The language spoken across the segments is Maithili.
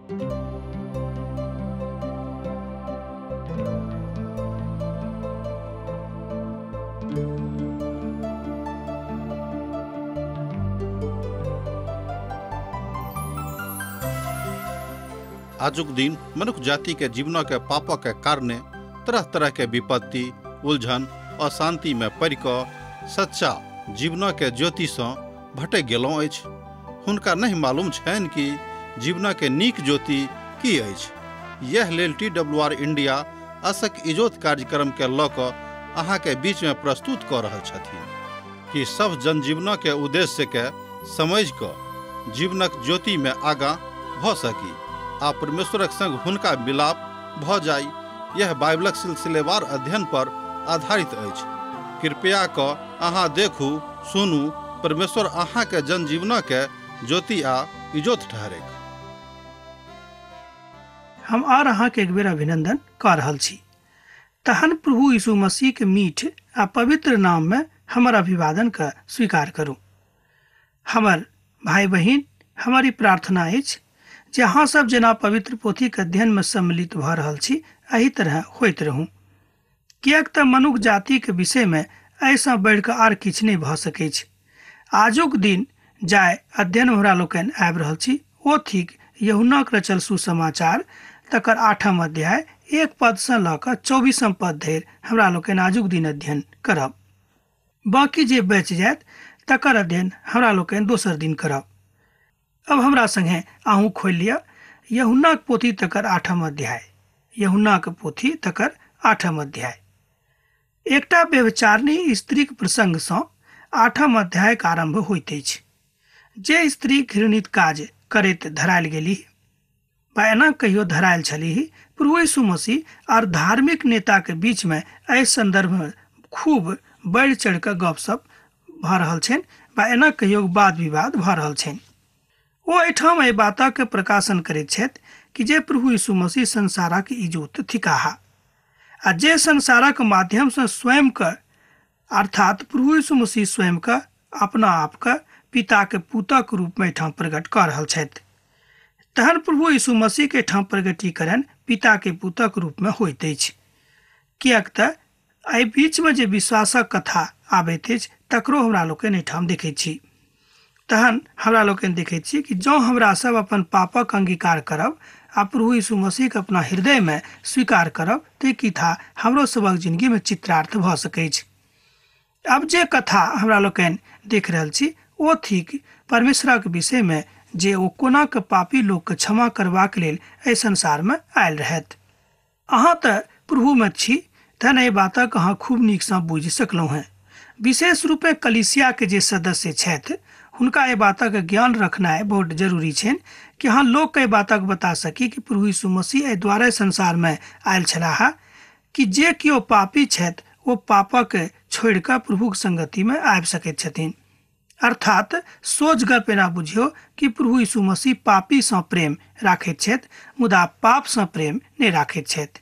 आजुक दिन मनुख जाति के जीवन के पापक के कारणे तरह तरह के विपत्ति, उलझन, अशांति में पड़ि कऽ सच्चा जीवन के ज्योति सँ भटकि गेलहुँ अछि। हुनका नहीं मालूम छनि कि जीवन के नीक ज्योति की अछि। यह लेल TWR India असक इजोत कार्यक्रम के लऽ कऽ अहाँ के बीच में प्रस्तुत कऽ रहल छथिन कि सब जनजीवन के उद्देश्य के समझि कऽ जीवनक ज्योति में आगाँ भऽ सकी आ परमेश्वरक संग हुनका मिलाप भऽ जाय। यह बाइबलक सिलसिलेवार अध्ययन पर आधारित अछि। कृपया कऽ अहाँ देखू, सुनू, परमेश्वर अहाँ के जनजीवन के ज्योति आ इजोत ठहरेक। हम आर अहाँ के एक बेर अभिनंदन कऽ रहल छी। तहन प्रभु यीशु मसीह के मीठ आ पवित्र नाम में हमर अभिवादन के स्वीकार करू। हमर भाई बहिन, हमारी प्रार्थना अछि जे अहाँ सब जेना पवित्र पोथीके अध्ययन में सम्मिलित भऽ रहल छी, एहि तरह होइत रहू। किएक तऽ मनुख जातिके विषयमे एहिसँ बढ़िकऽ आर किछु नहि भऽ सकैछ। आजुक दिन जाय अध्ययन हमरा लोकनि आबि रहल छी ओ थिक यूहन्नाक रचल सुसमाचार, तकर 8 अध्याय 1 पदसँ लऽ कऽ 24 पद धरि हमरा लोकनि आजुक दिन अध्ययन करब। बाँकी जे बचि जायत तकर अध्ययन हमरा लोकनि दोसर दिन करब। अब हमरा संगे अहूँ खोलि लिअ यूहन्नाक पोथी तकर 8 अध्याय। यूहन्नाक पोथी तकर 8 अध्याय। एकटा व्यभिचारिणी स्त्रीक प्रसंगसँ 8 अध्यायक आरम्भ होइत अछि। जे स्त्री घृणित काज करैत धरायल गेलीह वा एना कहियो धरायल छलीह, प्रभु यीशु मसीह और धार्मिक नेताके बीचमे एहि सन्दर्भमे खूब बढ़ि चढ़ि कऽ गपशप भऽ रहल छनि वा एना कहियो वाद विवाद भऽ रहल छनि। ओ एहिठाम एहि बातक प्रकाशन करैत छथि कि जे प्रभु यीशु मसीह संसारक इजोत थिकाह आ जे संसारक माध्यमसँ स्वयंके, अर्थात प्रभु यीशु मसीह स्वयंके अपना आपके पिताके पुतक रूपमे एहिठाम प्रकट कऽ रहल छथि। तहन प्रभु यीशु मसीहके एहिठाम प्रगटीकरण पिताके पुतक रूपमे होइत अछि। किएक तऽ एहि बीचमे जे विश्वासक कथा आबैत अछि तकरो हमरा लोकनि एहिठाम देखैत छी। तहन हमरा लोकनि देखैत छी कि जँ हमरा सब अपन पापक अंगीकार करब आ प्रभु यीशु मसीहके अपना हृदयमे स्वीकार करब तऽ कथा हमरो सबक जिंदगीमे चित्रार्थ भऽ सकैछ। अब जे कथा हमरा लोकनि देख रहल छी ओ थिक परमेश्वरक विषयमे जे ओ कोना के पापी लोकके क्षमा करबाक लेल एहि संसारमे आयल रहथि। अहाँ तऽ प्रभुमे छी, तहन एहि बातक अहाँ खूब नीकसँ बुझि सकलहुँ हेँ। विशेष रूपे कलीसियाके जे सदस्य छथि हुनका एहि बातक ज्ञान रखनाइ बहुत जरूरी छनि कि अहाँ लोकके एहि बातक बता सकी कि प्रभु यीशु मसीह एहि द्वारे संसारमे आयल छलाह कि जे केओ पापी छथि ओ पापक छोड़ि कऽ प्रभुक संगतिमे आबि सकैत छथिन। अर्थात सोझ गप एना बुझियौ कि प्रभु यीशु मसीह पापीसँ प्रेम राखैत छथि मुदा पापसँ प्रेम नहि राखैत छथि।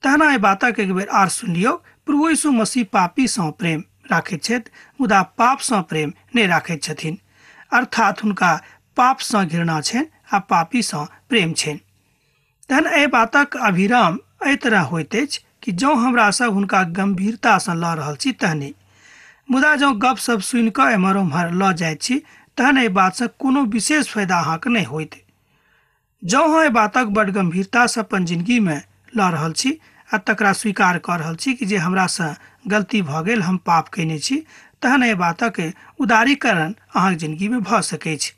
तहना एहि बातक एक बेर आर सुनि लियौ, प्रभु यीशु मसीह पापीसँ प्रेम राखैत छथि मुदा पापसँ प्रेम नहि राखैत छथिन। अर्थात हुनका पापसँ घृणा छनि आ पापीसँ प्रेम छनि। तहन एहि बातक अभिराम एहि तरह होइत अछि कि जँ हमरा सब हुनका गंभीरतासँ लऽ रहल छी तहने, मुदा जँ गपशप सुनि कऽ एम्हर ओम्हर लऽ जाइत छी तहन एहि बातसँ कोनो विशेष फायदा अहाँके नहि होइत। जँ अहाँ एहि बातक बड गंभीरतासँ अपन जिंदगीमे लऽ रहल छी आ तकरा स्वीकार कऽ रहल छी कि जे हमरासँ गलती भऽ गेल, हम पाप कयने छी, तहन एहि बातक उदारीकरण अहाँके जिंदगीमे भऽ सकैछ।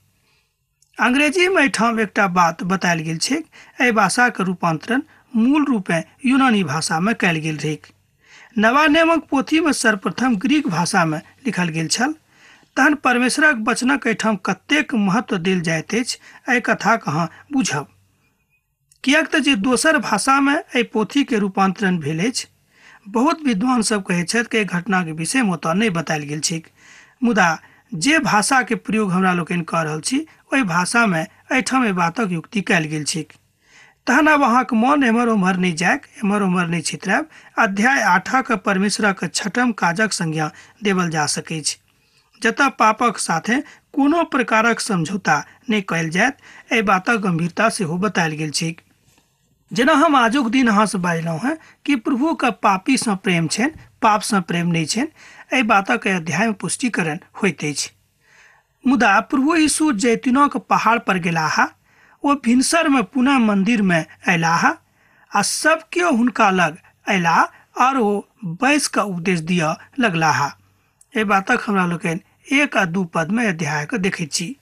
अंग्रेजीमे एहिठाम एकटा बात बतायल गेल छै। एहि भाषाके रूपांतरण मूल रूपे यूनानी भाषामे कयल गेल रहैक। नवा नियमक पोथीमे सर्वप्रथम ग्रीक भाषामे लिखल गेल छल। तहन परमेश्वरक वचनक एहिठाम कतेक महत्व देल जाइत अछि एहि कथाके अहाँ बुझब। किएक तऽ जे दोसर भाषामे एहि पोथीके रूपांतरण भेल अछि, बहुत विद्वान सब कहै छथि कि एहि घटनाके विषयमे ओतऽ नहि बतायल गेल छैक, मुदा जे भाषाके प्रयोग हमरा लोकनि कऽ रहल छी ओहि भाषामे एहिठाम एहि बातक युक्ति कयल गेल छैक। तहन आब अहाँके मन एम्हर ओम्हर नहि जायक, एम्हर ओम्हर नहि छितरायब। अध्याय 8 परमेश्वरक 6 काजक संज्ञा देवल जा सकैछ, जतऽ पापक साथे कोनो प्रकारक समझौता नहि कयल जायत। एहि बातक गंभीरता सेहो बतायल गेल छै। जेना हम आजुक दिन अहाँसँ बाजलहुँ हेँ कि प्रभुके पापीसँ प्रेम छनि, पापसँ प्रेम नहि छनि, एहि बातक अध्यायमे पुष्टिकरण होइत अछि। मुदा प्रभु यीशु जैतूनक पहाड़ पर गेलाह, ओ भिनसरमे पुनः मन्दिरमे अयलाह आ सब केओ हुनका लग अयलाह और ओ बैस कऽ उपदेश दिअ लगलाह। एहि बातक हमरा लोकनि 1 आ 2 पदमे अध्यायके देखैत छी।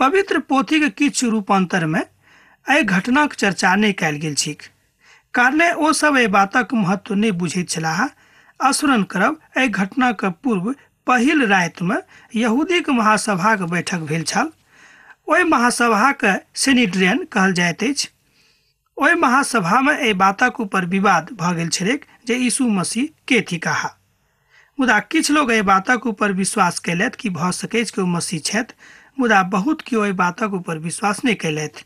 पवित्र पोथीके किछु रूपान्तरमे एहि घटनाक चर्चा नहि कयल गेल छैक, कारणे ओ सब एहि बातक महत्व नहि बुझैत छलाह। स्मरण करब, एहि घटनाक पूर्व पहिल रातिमे यहूदीक महासभाक बैठक भेल छल। ओहि महासभाके सेनिड्रियन कहल जाइत अछि। ओहि महासभामे एहि बातक ऊपर विवाद भऽ गेल छलैक जे यीशु मसीह के थिकाह। मुदा किछु लोग एहि बातक ऊपर विश्वास कयलथि कि भऽ सकैछ कि ओ मसीह छथि, मुदा बहुत केओ एहि बातक ऊपर विश्वास नहि कयलथि,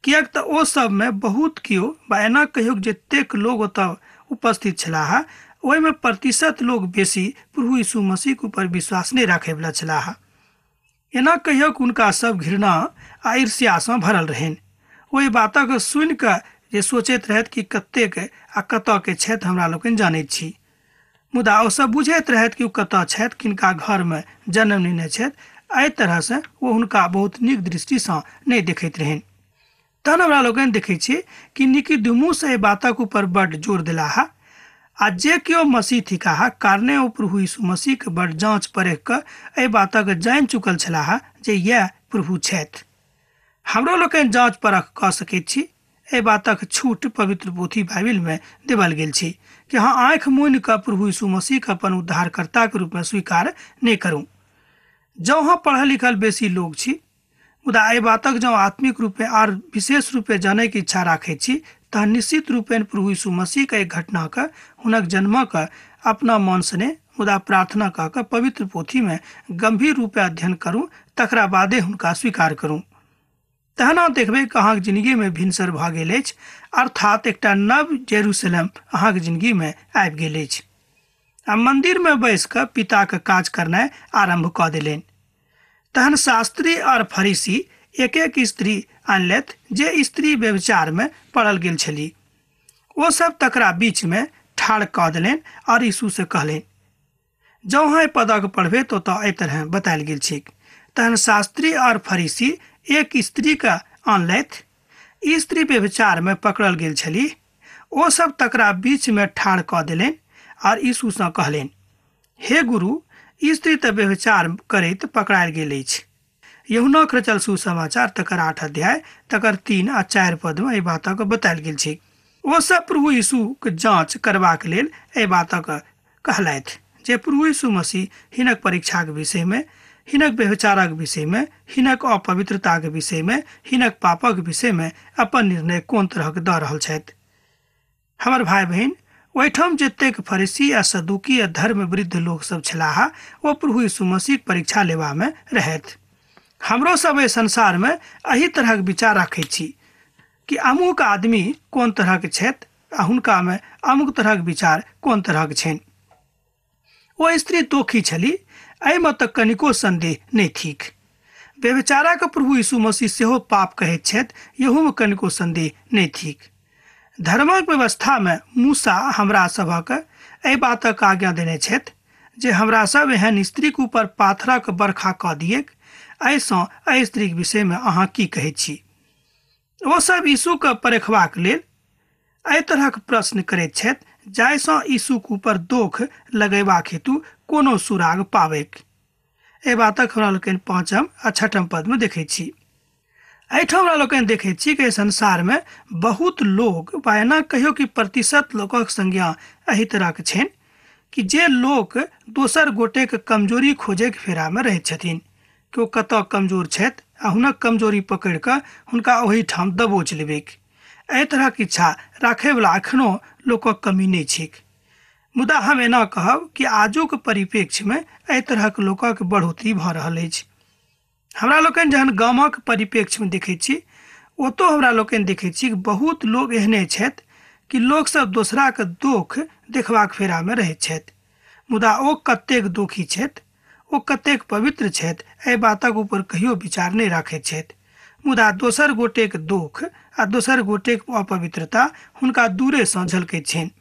किएक तऽ ओ सबमे बहुत केओ वा एना कहियौ जतेक लोग ओतऽ उपस्थित छलाह ओहिमे प्रतिशत लोग बेसी प्रभु यीशु मसीहके ऊपर विश्वास नहि राखयवला छलाह। एना कहियौ हुनका सब घृणा आ ईर्ष्यासँ भरल रहनि। ओहि बातक सुनि कऽ जे सोचैत रहथि कि कतेक आ कतऽ के छथि हमरा लोकनि जानैत छी, मुदा ओ सब बुझैत रहथि कि ओ कतऽ छथि, किनका घरमे जन्म लेने छथि। एहि तरहसँ ओ हुनका बहुत नीक दृष्टिसँ नहि देखैत रहनि। तहन हमरा लोकनि देखै छी कि निकुदेमुस एहि बातक ऊपर बड्ड जोर देलाह आ जे केओ मसीह थिकाह, कारणे ओ प्रभु यीशु मसीहके बड्ड जाँच परख कऽ एहि बातक जानि चुकल छलाह जे इएह प्रभु छथि। हमरो लोकनि जाँच परख कऽ सकैत छी। एहि बातक छूट पवित्र पोथी बाइबिलमे देवल गेल छै कि अहाँ आँखि मुनि कऽ प्रभु यीशु मसीहके अपन उद्धारकर्ताके रूपमे स्वीकार नहि करू। जँ अहाँ पढ़ल लिखल बेसी लोग छी, मुदा एहि बातक जँ आत्मिक रूपे आर विशेष रूपे जानैके इच्छा राखैत छी, तहन निश्चित रूपेण प्रभु यीशु मसीहके एहि घटनाके, हुनक जन्मक अपना मनसँ नहि, मुदा प्रार्थना कऽ कऽ पवित्र पोथीमे गंभीर रूपे अध्ययन करू, तकरा बादे हुनका स्वीकार करू। तहन अहाँ देखबै कि अहाँके जिंदगीमे भिनसर भऽ गेल अछि, अर्थात एकटा नव जेरूसलम अहाँके जिंदगीमे आबि गेल अछि। आ मन्दिरमे बैस कऽ पिताके काज करनाइ आरम्भ कऽ देलनि। तहन शास्त्री और फरीसी एक एक स्त्री आनलथि जे स्त्री व्यभिचारमे पड़ल गेल छली। ओ सब तकरा बीचमे ठाढ़ कऽ देलनि और यीशुसँ कहलनि। जँ अहाँ एहि पदक पढ़बै तऽ ओतऽ एहि तरह बतायल गेल छैक। तहन शास्त्री और फरीसी एक स्त्रीके आनलथि, ई स्त्री व्यभिचारमे पकड़ल गेल छली। ओ सब तकरा बीचमे ठाढ़ कऽ देलनि और यीशुसँ कहलनि, हे गुरु, ई स्त्री तऽ व्यभिचार करैत पकड़ायल गेल अछि। यूहन्नाक रचल सुसमाचार तकर 8 अध्याय तकर 3 आ 4 पदमे एहि बातक बतायल गेल छै। ओ सब प्रभु यीशुके जाँच करबाक लेल एहि बातक कहलथि जे प्रभु यीशु मसीह हिनक परीक्षाक विषयमे, हिनक व्यभिचारक विषयमे, हिनक अपवित्रताक विषयमे, हिनक पापक विषयमे अपन निर्णय कोन तरहक दऽ रहल छथि। हमर भाई बहिन, ओहिठाम जतेक फरीसी आ सदुकी आ धर्म वृद्ध लोक सब छलाह ओ प्रभु यीशु मसीहक परीक्षा लेबामे रहथि। हमरो सब एहि संसारमे एहि तरहक विचार राखैत छी कि अमुक आदमी कोन तरहक छथि आ हुनकामे अमुक तरहक विचार कोन तरहक छनि। ओ स्त्री दोखी छली, एहिमे तऽ कनिको संदेह नहि थिक। व्यभिचारक प्रभु यीशु मसीह सेहो पाप कहैत छथि, एहूमे कनिको संदेह नहि थिक। धर्मक व्यवस्थामे मूसा हमरा सभक एहि बातक आज्ञा देने छथि जे हमरा सब एहन स्त्रीक ऊपर पाथरक बरखा कऽ दिएक। एहिसँ एहि स्त्रीक विषयमे अहाँ की कहैत छी? ओ सब यीशुके परखबाक लेल एहि तरहक प्रश्न करैत छथि जाहिसँ यीशुक ऊपर दोख लगेबाक हेतु कोनो सुराग पाबैक। एहि बातक हमरा लोकनि 5 आ 6 पदमे देखैत छी। एहिठाम हमरा लोकनि देखैत छी कि संसारमे बहुत लोग वा एना कहियौ कि प्रतिशत लोकक संज्ञा एहि तरहक छनि कि जे लोक दोसर गोटेके कमजोरी खोजैके फेरामे रहैत छथिन कि ओ कतऽ कमजोर छथि आ हुनक कमजोरी पकड़ि कऽ हुनका ओहिठाम दबोच लेबैक। एहि तरहक इच्छा राखैवला एखनो लोकक कमी नहि छैक। मुदा हम एना कहब कि आजुक परिप्रेक्ष्यमे एहि तरहक लोकक बढ़ोतरी भऽ रहल अछि। हमरा लोकनि जहन गामक परिप्रेक्ष्यमे देखै छी, ओतौ हमरा लोकनि देखै छी कि बहुत लोक एहने छथि कि लोकसब दोसराके दोख देखबाक फेरामे रहैत छथि, मुदा ओ कतेक दोखी छथि, ओ कतेक पवित्र छथि, एहि बातक ऊपर कहियो विचार नहि राखैत छथि। मुदा दोसर गोटेक दुख आ दोसर गोटेक अपवित्रता हुनका दूरेसँ झलकैत छनि।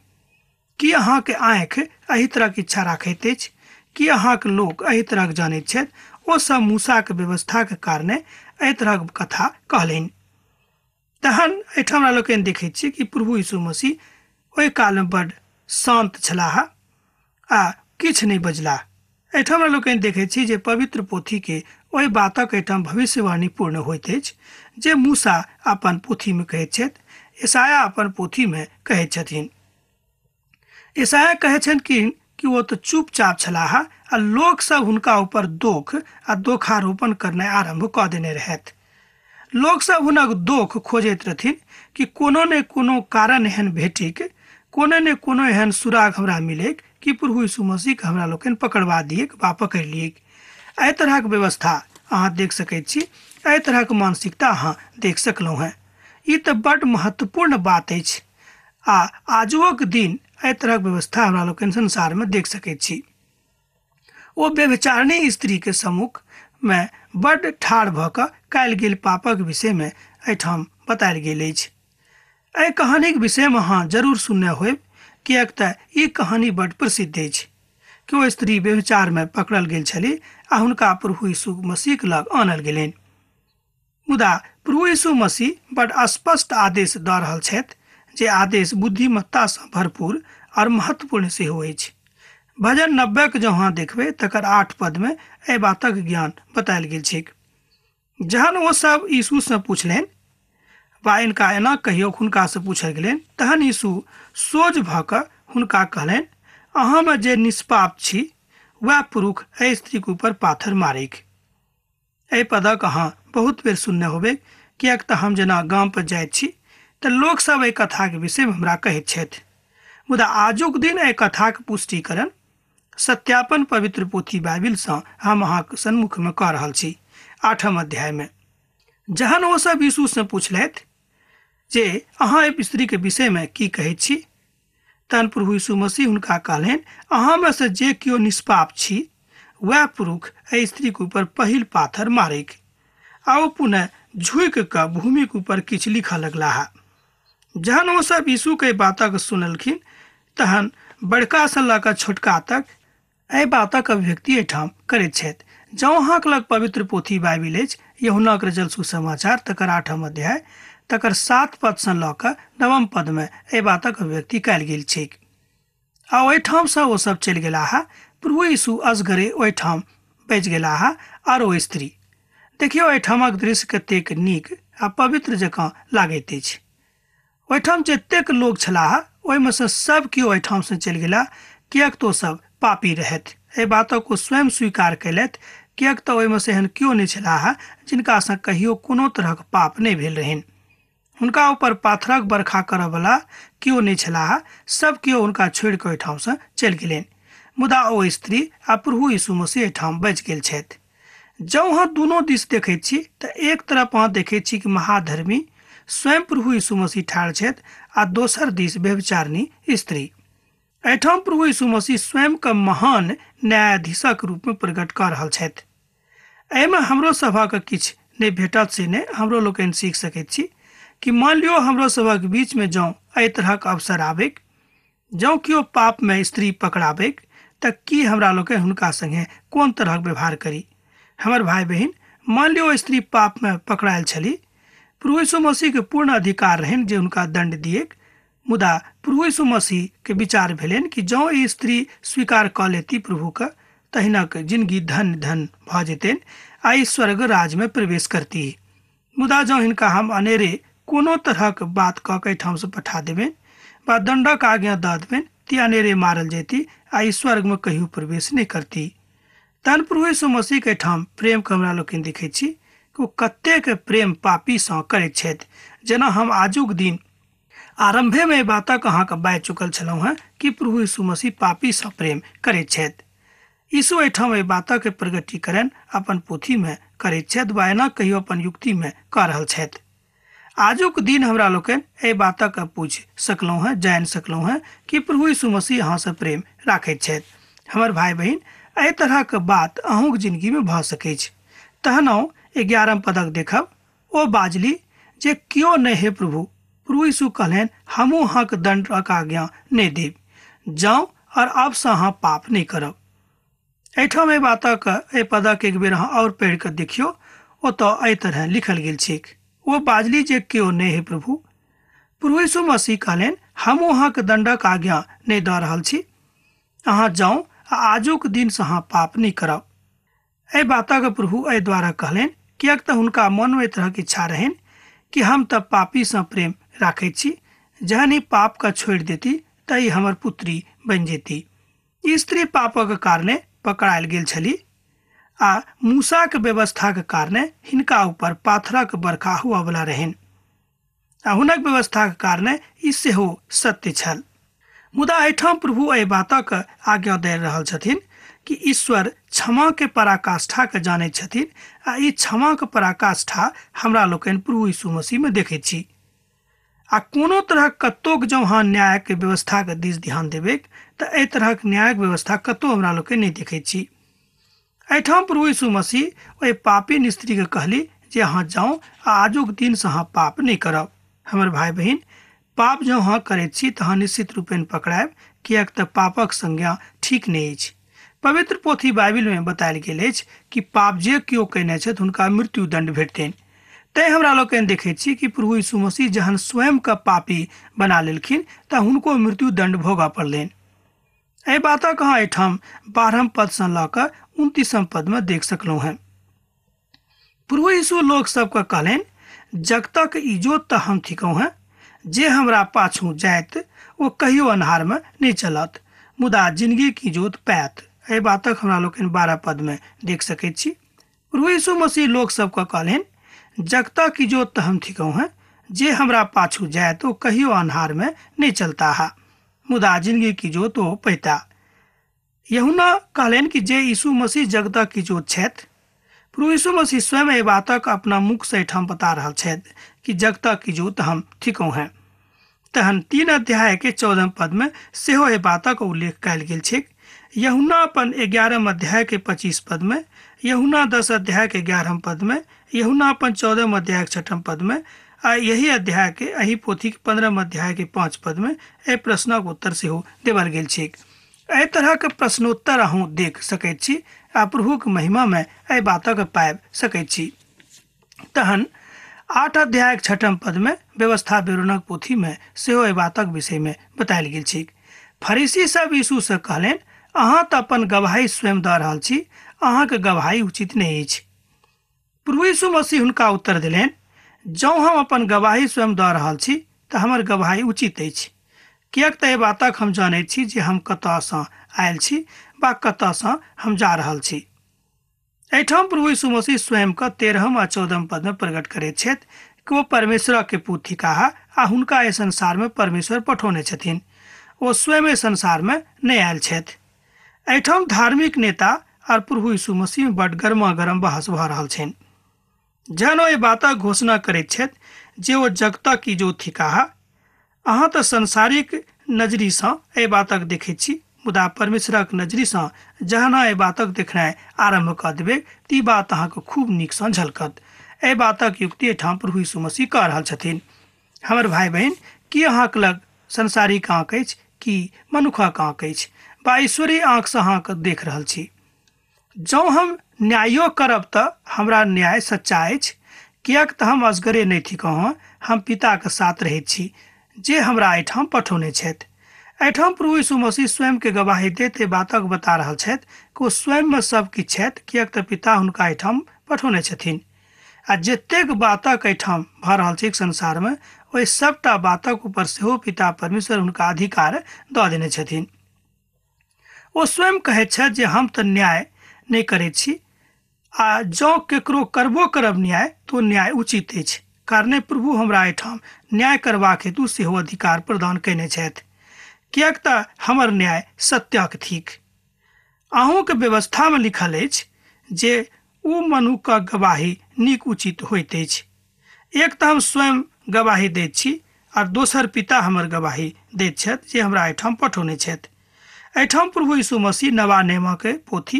की अहाँके आँखि एहि तरहक इच्छा राखैत अछि? की अहाँके लोक एहि तरहक जानैत छथि? ओ सब मूसाके व्यवस्थाके कारणे एहि तरहक कथा कहलनि। तहन एहिठाम हमरा लोकनि देखैत छी कि प्रभु यीशु मसीह ओहि कालमे बड शान्त छलाह आ किछु नहि बजलाह। एहिठाम हमरा लोकनि देखैत छी जे पवित्र पोथीके ओहि बातक एहिठाम भविष्यवाणी पूर्ण होइत अछि जे मूसा अपन पोथीमे कहैत छथि, ईसाया अपन पोथीमे कहैत छथिन। ईसाया कहैत छनि कि ओ तऽ चुपचाप छलाह आ लोकसभ हुनका ऊपर दोख आ दोखारोपण करनाइ आरम्भ कऽ देने रहथि। लोकसभ हुनक दोख खोजैत रहथिन कि कोनो ने कोनो कारण एहन भेटिक, कोनो ने कोनो एहन सुराग हमरा मिलैक कि प्रभु यीशु मसीहके हमरा लोकनि पकड़वा दिएक वा पकड़ि लिएक। एहि तरहक व्यवस्था अहाँ देख सकैत छी, एहि तरहक मानसिकता अहाँ देख सकलहुँ हेँ। ई तऽ बड्ड महत्वपूर्ण बात अछि आ आजुक दिन एहि तरहक व्यवस्था हमरा लोकनि संसारमे देख सकैत छी। ओ व्यभिचारिणी स्त्रीके सम्मुखमे बड्ड ठाढ़ भऽ कऽ कयल गेल पापक विषयमे एहिठाम बतायल गेल अछि। एहि कहानीके विषयमे अहाँ जरूर सुनने होयब, किएक तऽ ई कहानी बड्ड प्रसिद्ध अछि कि ओ स्त्री व्यभिचारमे पकड़ल गेल छली आ हुनका प्रभु यीशु मसीहके लग आनल गेलनि। मुदा प्रभु यीशु मसीह बड्ड स्पष्ट आदेश दऽ रहल छथि जे आदेश बुद्धिमत्तासँ भरपूर आओर महत्वपूर्ण सेहो अछि। भजन 90 के जँ अहाँ देखबै तकर 8 पदमे एहि बातक ज्ञान बतायल गेल छैक। जहन ओ सब यीशुसँ पुछलनि वा इनका एना कहियो हुनकासँ पूछल गेलनि, तहन यीशु सोझ भऽ कऽ हुनका कहलनि, अहाँमे जे निष्पाप छी वएह पुरुष एहि स्त्रीके ऊपर पाथर मारैक। एहि पदक अहाँ बहुत बेर सुनने होबै, किएक तऽ हम जेना गाम पर जाइत छी तऽ लोकसभ एहि कथाके विषयमे हमरा कहैत छथि। मुदा आजुक दिन एहि कथाके पुष्टिकरण सत्यापन पवित्र पोथी बाइबिलसँ हम अहाँके सन्मुखमे कऽ रहल छी। 8 अध्यायमे जहन ओ सब यीशुसँ पुछलथि जे अहाँ एहि स्त्रीके विषयमे की कहैत छी, तहन प्रभु यीशु मसीह हुनका कहलनि, अहाँमे से जे केओ निष्पाप छी वएह पुरुष एहि स्त्रीके ऊपर पहिल पाथर मारैक। आ ओ पुनः झुकि कऽ भूमिके ऊपर किछु लिखऽ लगलाह। जहन ओ सब यीशुके बातक सुनलखिन तहन बड़कासँ लऽ कऽ छोटका तक एहि बातक अभिव्यक्ति एहिठाम करैत छथि। जँ अहाँके लग पवित्र पोथी बाइबिल अछि, यूहन्नाक रचल सुसमाचार तकर 8 अध्याय तकर 7 पदसँ लऽ कऽ 9 पदमे एहि बातक अभिव्यक्ति कयल गेल छैक। आ ओहिठामसँ ओ सब चलि गेलाह। प्रभु यीशु असगरे ओहिठाम बचि गेलाह आर ओ स्त्री। देखियौ एहिठामक दृश्य कतेक नीक आ पवित्र जकाँ लागैत अछि। ओहिठाम जतेक लोक छलाह ओहिमे सँ सब केओ एहिठामसँ चलि गेलाह, किएक तऽ ओ सब पापी रहथि। एहि बातक ओ स्वयं स्वीकार कयलथि, किएक तऽ ओहिमे सँ एहन केओ नहि छलाह जिनकासँ कहियो कोनो तरहक पाप नहि भेल रहनि। हुनका ऊपर पाथरक बरखा करऽवला केओ नहि छलाह, सब केओ हुनका छोड़ि कऽ ओहिठामसँ चलि गेलनि। मुदा ओ स्त्री आ प्रभु यीशु मसीह एहिठाम बचि गेल छथि। जँ अहाँ दुनू दिस देखैत छी तऽ एक तरफ अहाँ देखैत छी कि महाधर्मी स्वयं प्रभु यीशु मसीह ठाढ़ छथि आ दोसर दिस व्यभिचारिणी स्त्री। एहिठाम प्रभु यीशु मसीह स्वयंके महान न्यायाधीशक रूपमे प्रकट कऽ रहल छथि। एहिमे हमरो सभक किछु नहि भेटत से नहि, हमरो लोकनि सीख सकैत छी कि मान लियौ हमरो सभक बीचमे जँ एहि तरहक अवसर आबैक, जँ केओ पापमे स्त्री पकड़ाबैक तऽ की हमरा लोकनि हुनका संगे कोन तरहक व्यवहार करी। हमर भाई बहिन, मान लियौ स्त्री पापमे पकड़ायल छली, प्रभु यीशु मसीहके पूर्ण अधिकार रहनि जे हुनका दण्ड दिएक। मुदा प्रभु यीशु मसीहके विचार भेलनि कि जँ ई स्त्री स्वीकार कऽ लेती प्रभुके तऽ हिनक जिनगी धन धन भऽ जेतनि आ ई स्वर्ग राजमे प्रवेश करती। मुदा जँ हिनका हम अनेरे कोनो तरहक बात कऽ के एहिठामसँ पठा देबनि वा दण्डक आज्ञा दऽ देबनि ती अनेरे मारल जेती आ ई स्वर्गमे कहियो प्रवेश नहि करती। तहन प्रभु यीशु मसीहके एहिठाम प्रेमके हमरा लोकनि देखै छी कि ओ कतेक प्रेम पापीसँ करैत छथि। जेना हम आजुक दिन आरम्भेमे एहि बातक अहाँके बाजि चुकल छलहुँ हेँ कि प्रभु यीशु मसीह पापीसँ प्रेम करैत छथि। यीशु एहिठाम एहि बातक प्रगटीकरण अपन पोथीमे करैत छथि वा एना कहियो अपन युक्तिमे कऽ रहल छथि। आजुक दिन हमरा लोकनि एहि बातक पूछि सकलहुँ हेँ, जानि सकलहुँ हेँ कि प्रभु यीशु मसीह अहाँसँ प्रेम राखैत छथि। हमर भाई बहिन, एहि तरहक बात अहूँक जिनगीमे भऽ सकैछ। तहनहुँ 11 पदक देखब, ओ बाजली जे केओ नहि हे प्रभु। प्रभु यीशु कहलनि, हमहूँ अहाँके दण्डक आज्ञा नहि देब, जाउ और आबसँ अहाँ पाप नहि करब। एहिठाम एहि बातक एहि पदक एक बेर अहाँ आओर पढ़ि कऽ देखियौ, ओतऽ एहि तरह लिखल गेल छैक, ओ बाजली जे केओ नहि हे प्रभु। प्रभु यीशु मसीह कहलनि, हमहूँ अहाँके दण्डक आज्ञा नहि दऽ रहल छी, अहाँ जाउ आ आजुक दिनसँ अहाँ पाप नहि करब। एहि बातक प्रभु एहि द्वारा कहलनि किएक तऽ हुनका मनमे एहि तरहक इच्छा रहनि कि हम तऽ पापीसँ प्रेम राखैत छी, जहन ई पापके छोड़ि देती तऽ ई हमर पुत्री बनि जेती। ई स्त्री पापक कारणे पकड़ायल गेल छली आ मूसाक व्यवस्थाक कारणे हिनका ऊपर पाथरक बरखा हुअवला रहनि आ हुनक व्यवस्थाक कारणे ई सेहो सत्य छल। मुदा एहिठाम प्रभु एहि बातक आज्ञा दे रहल छथिन कि ईश्वर क्षमा के पराकाष्ठा के जानैत छथिन आ ई क्षमा के पराकाष्ठा हमरा लोकनि प्रभु यीशु मसीह में देखैत छी। आ कोनो तरहक कतोक जँ अहाँ न्यायक व्यवस्थाके दिस ध्यान देबै तऽ एहि तरहक न्यायक व्यवस्था कतहु हमरा लोकनि नहि देखैत छी। एहिठाम प्रभु यीशु मसीह ओहि पापी स्त्रीके कहली जे अहाँ जाउ आ आजुक दिनसँ अहाँ पाप नहि करब। हमर भाय बहिन, पाप जँ अहाँ करैत छी तऽ अहाँ निश्चित रूपेण पकड़ायब, किएक तऽ पापक संज्ञा ठीक नहि अछि। पवित्र पोथी बाइबिलमे बतायल गेल अछि कि पाप जे केओ कयने छथि हुनका मृत्युदंड भेटतनि। तैं हमरा लोकनि देखैत छी कि प्रभु यीशु मसीह जहन स्वयंके पापी बना लेलखिन तऽ हुनको मृत्युदंड भोगऽ पड़लनि। एहि बातक अहाँ एहिठाम 12 पदसँ लऽ कऽ 29 पदमे देख सकलहुँ हेँ। प्रभु यीशु लोक सबके कहलनि, जगतक इजोत तऽ हम थिकहुँ हेँ, जे हमरा पाछू जायत ओ कहियो अन्हारमे नहि चलत, मुदा जिनगीक इजोत पायत। एहि बातक हमरा लोकनि 12 पदमे देख सकैत छी। प्रभु यीशु मसीह लोक सबके कहलनि, जगतक इजोत तऽ हम थिकहुँ हेँ, जे हमरा पाछू जायत ओ कहियो अन्हारमे नहि चलता हा, मुदा जिनगीक इजोत ओ पैता। यूहन्ना कहलनि कि जे यीशु मसीह जगतक इजोत छथि। प्रभु यीशु मसीह स्वयं एहि बातक अपना मुखसँ एहिठाम बता रहल छथि कि जगतक इजोत हम थिकहुँ हेँ। तहन 3 अध्याय के 14 पदमे सेहो एहि बातक उल्लेख कयल गेल छैक। यूहन्ना अपन 11 अध्याय के 25 पदमे, यूहन्ना 10 अध्याय के 11 पदमे, यूहन्ना अपन 14 अध्याय के 6 पदमे आ यही अध्याय के एहि पोथीके 15 अध्याय के 5 पदमे एहि प्रश्नक उत्तर सेहो देवल गेल छैक। एहि तरहक प्रश्नोत्तर अहूँ देख सकैत छी आ प्रभुक महिमामे एहि बातक पाबि सकैत छी। तहन 8 अध्यायक 6 पदमे व्यवस्था विवरणक पोथीमे सेहो एहि बातक विषयमे बतायल गेल छैक। फरीसी सब यीशुसँ कहलनि, अहाँ तऽ अपन गवाही स्वयं दऽ रहल छी, अहाँके गवाही उचित नहि अछि। प्रभु यीशु मसीह हुनका उत्तर देलनि, जँ हम अपन गवाही स्वयं दऽ रहल छी तऽ हमर गवाही उचित अछि, किएक तऽ एहि बातक हम जानैत छी जे हम कतऽसँ आयल छी वा कतऽसँ हम जा रहल छी। एहिठाम प्रभु यीशु मसीह स्वयंके 13 आ 14 पदमे प्रकट करैत छथि कि ओ परमेश्वरके पुत्र थिकाह आ हुनका एहि संसारमे परमेश्वर पठौने छथिन, ओ स्वयं एहि संसारमे नहि आयल छथि। एहिठाम धार्मिक नेता और प्रभु यीशु मसीह में बड गर्मा गर्म बहस भऽ रहल छनि। जहन ओ एहि बातक घोषणा करैत छथि जे ओ जगतक इजोत थिकाह, अहाँ तऽ सांसारिक नजरीसँ एहि बातक देखैत छी, मुदा परमेश्वरक नजरीसँ जहन अहाँ एहि बातक देखनाइ आरम्भ कऽ देबै तऽ ई बात अहाँके खूब नीकसँ झलकत। एहि बातक युक्ति एहिठाम प्रभु यीशु मसीह कऽ रहल छथिन। हमर भाय बहिन, की अहाँके लग सांसारिक आँख अछि कि मनुखक आँख अछि वा ईश्वरीय आँखसँ अहाँके देख रहल छी? जँ हम न्यायो करब तऽ हमरा न्याय सच्चा अछि, किएक तऽ हम असगरे नहि थिकहुँ, हम पिताके साथ रहैत छी जे हमरा एहिठाम पठौने छथि। एहिठाम प्रभु यीशु मसीह स्वयंके गवाही दैत एहि बातक बता रहल छथि कि ओ स्वयंमे सब किछु छथि, किएक तऽ पिता हुनका एहिठाम पठौने छथिन। आ जतेक बातक एहिठाम भऽ रहल छै संसारमे, ओहि सबटा बातक ऊपर सेहो पिता परमेश्वर हुनका अधिकार दऽ देने छथिन। ओ स्वयं कहैत छथि जे हम तऽ न्याय नहि करैत छी, आ जँ केकरो करबो करब न्याय तऽ ओ न्याय उचित अछि, कारणे प्रभु हमरा एहिठाम न्याय करबाक हेतु सेहो अधिकार प्रदान कयने छथि, किएक तऽ हमर न्याय सत्यक थिक। अहूँके व्यवस्थामे लिखल अछि जे ओ मनुखक गवाही नीक उचित होइत अछि। एक तऽ हम स्वयं गवाही दैत छी और दोसर पिता हमर गवाही दैत छथि जे हमरा एहिठाम पठौने छथि। एहिठाम प्रभु यीशु मसीह नवा नेमक पोथी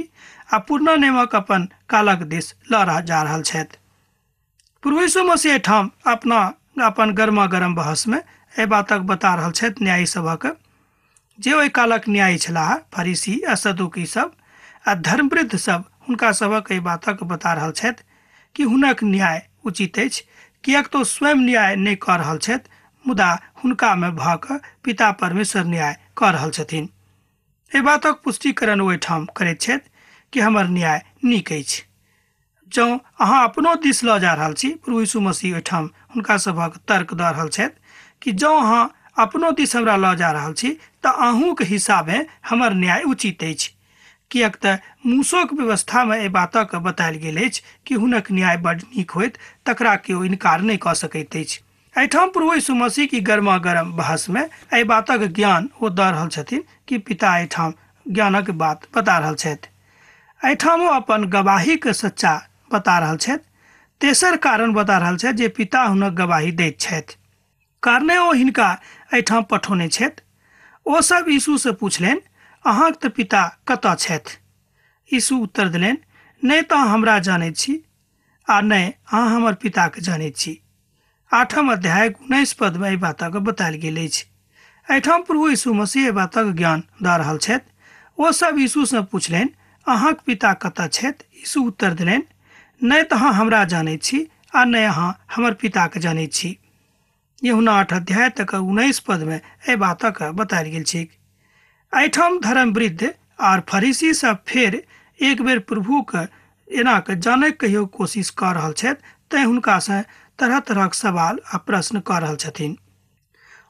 आ पुरना नेमक अपन कालक दिस लऽ जा रहल छथि। प्रभु यीशु मसीह एहिठाम अपना अपन गर्मा गर्म बहसमे एहि बातक बता रहल छथि न्यायी सभक, जे ओहि कालक न्यायी छलाह फरीसी आ सदुकी सब आ धर्मवृद्ध सब, हुनका सभक एहि बातक बता रहल छथि कि हुनक न्याय उचित अछि, किएक तऽ स्वयं न्याय नहि कऽ रहल छथि, मुदा हुनकामे भऽ कऽ पिता परमेश्वर न्याय कऽ रहल छथिन। एहि बातक पुष्टिकरण ओहिठाम करैत छथि कि हमर न्याय नीक अछि। जँ अहाँ अपनो दिस लऽ जा रहल छी, प्रभु यीशु मसीह ओहिठाम हुनका सभक तर्क दऽ रहल छथि कि जँ अहाँ अपनो दिस हमरा लऽ जा रहल छी तऽ अहूँके हिसाबे हमर न्याय उचित अछि, किएक तऽ मूसोक व्यवस्थामे एहि बातक बतायल गेल अछि कि हुनक न्याय बड्ड नीक होइत, तकरा केओ इनकार नहि कऽ सकैत अछि। एहिठाम प्रभु यीशु मसीह की गर्मा गर्म बहसमे एहि बातक ज्ञान ओ दऽ रहल छथिन कि पिता एहिठाम ज्ञानक बात बता रहल छथि। एहिठाम ओ अपन गवाहीके सच्चा बता रहल छथि। तेसर कारण बता रहल छथि जे पिता हुनक गवाही दैत छथि, कारणे ओ हिनका एहिठाम पठौने छथि। ओ सब यीशुसँ पुछलनि, अहाँक तऽ पिता कतऽ छथि? यीशु उत्तर देलनि, नहि तऽ हमरा जानैत छी आ नहि अहाँ हमर पिताके जानैत छी। 8 अध्यायक 19 पदमे एहि बातक बतायल गेल अछि। एहिठाम प्रभु यीशु मसीह एहि बातक ज्ञान दऽ रहल छथि। ओ सब यीशुसँ पुछलनि, अहाँक पिता कतऽ छथि? यीशु उत्तर देलनि, नहि तऽ अहाँ हमरा जानैत छी आ नहि अहाँ हमर पिताके जानैत छी। यूहन्ना 8 अध्याय तक 19 पदमे एहि बातक बतायल गेल छैक। एहिठाम धर्मवृद्ध आर फरीसी सब फेर एक बेर प्रभुके एना कऽ जानैके कहियो कोशिश कऽ रहल छथि, तैँ हुनकासँ तरह तरहक सवाल आ प्रश्न कऽ रहल छथिन।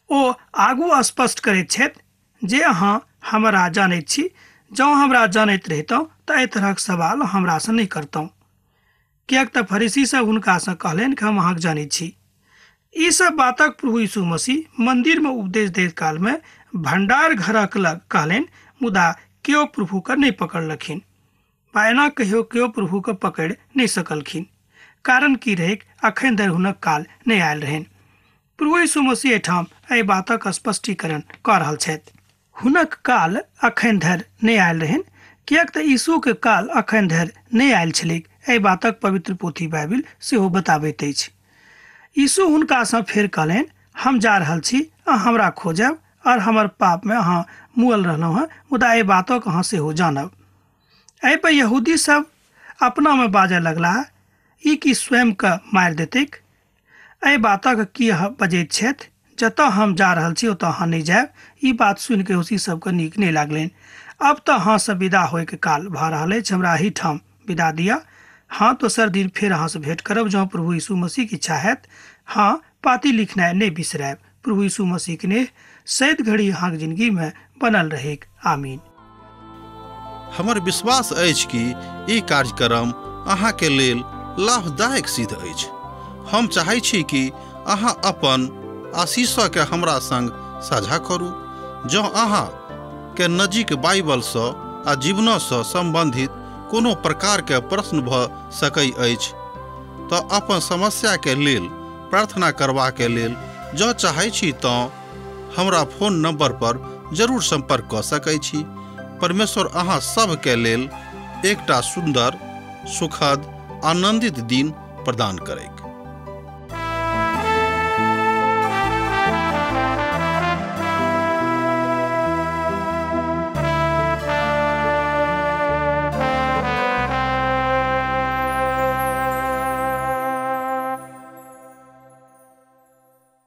ओ आगू स्पष्ट करैत छथि जे अहाँ हमरा जानैत छी, जँ हमरा जानैत रहितहुँ तऽ एहि तरहक सवाल हमरासँ नहि करतहुँ, किएक तऽ फरीसी सब हुनकासँ कहलनि कि हम अहाँके जानैत छी। ई सब बातक प्रभु यीशु मसीह मंदिरमे उपदेश दैत कालमे भंडार घरक लग कहलनि, मुदा केओ प्रभुके नहि पकड़लखिन वा एना कहियो केओ प्रभुके पकड़ि नहि सकलखिन। कारण की रहैक, अखन धरि हुनक काल नहि आयल रहनि। प्रभु यीशु मसीह एहिठाम एहि बातक स्पष्टीकरण कऽ रहल छथि। हुनक काल अखन धरि नहि आयल रहनि, किएक तऽ यीशुके काल अखन धरि नहि आयल छलैक। एहि बातक पवित्र पोथी बाइबिल सेहो बताबैत अछि। यीशु हुनकासँ फेर कहलनि, हम जा रहल छी, अहाँ हमरा खोजब और हमर पापमे अहाँ मुअल रहलहुँ हँ, मुदा एहि बातक अहाँ सेहो जानब। एहि पर यहूदी सब अपनामे बाजऽ लगलाह, ई की स्वयंके मारि देतैक? एहि बातक की बजैत छथि? जतऽ हम जा रहल छी ओतऽ अहाँ नहि जायब। ई बात सुनिके यहूदी सबके नीक नहि लागलनि। अब तऽ अहाँसँ विदा होइके काल भऽ रहल अछि, हमरा एहिठाम विदा दिअ। हाँ, दोसर दिन फेर अहाँसँ भेंट करब, जँ प्रभु यीशु मसीहके इच्छा हैत। हाँ, पाती लिखनाइ नहि बिसरायब। प्रभु यीशु मसीहके नेह सैद घड़ी अहाँके जिंदगीमे बनल रहेक। आमीन। हमर विश्वास अछि कि ई कार्यक्रम अहाँके लेल लाभदायक सिद्ध अछि। हम चाहै छी कि अहाँ अपन आशीषके हमरा संग साझा करू। जँ अहाँ के नजीक बाइबलसँ आ जीवनसँ सम्बन्धित कोनो प्रकारके प्रश्न भऽ सकै अछि तऽ अपन समस्याके लेल प्रार्थना करबाके लेल जँ चाहै छी तऽ हमरा फोन नंबर पर जरूर सम्पर्क कऽ सकै छी। परमेश्वर अहाँ सबके लेल एकटा सुन्दर, सुखद, आनंदित दिन प्रदान करैक।